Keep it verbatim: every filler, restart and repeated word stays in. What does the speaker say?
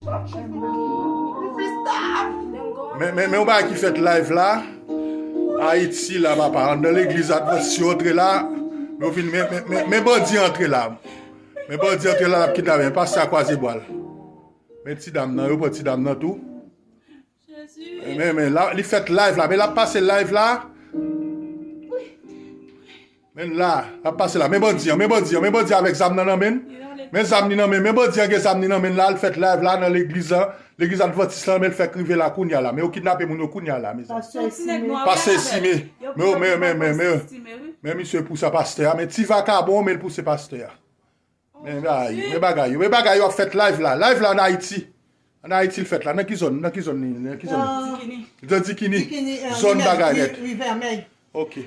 Men, men, men yon bagay ki fèt live la. Ayiti la, papa. Anndan legliz Adventist yo antre la. Men yo vin, men, men, men, men bandi antre la. Men bandi antre la, l ap kidnape. Men pastè a kwaze bwa l. Men ti dam nan, yo pran ti dam nan tou. Men, men, la, li fèt live la. Men l ap pase live la. Men la, l ap pase la. Men bandi an, men bandi an, men bandi an avèk zam nan nan men l. Men zam li nan men, men bandi an gen zam li nan men l la, l fèt live la nan legliz la, legliz Adventist la, men l fèk rive la kounye a la. Men yo kidnape moun yo kounye a la, mezanmi. Pastè Esime. Pastè Esime. Men, men, men, men, men, men misye pou sa pastè a, men ti vakabon, men l pou se pastè a. Men bagay, men bagay yo, men bagay yo ap fèt live la, live la an Ayiti. An Ayiti l fèt la, nan ki zòn, nan ki zòn li, nan ki zòn? Nan Dikini. Zòn bagay nèt. Ok.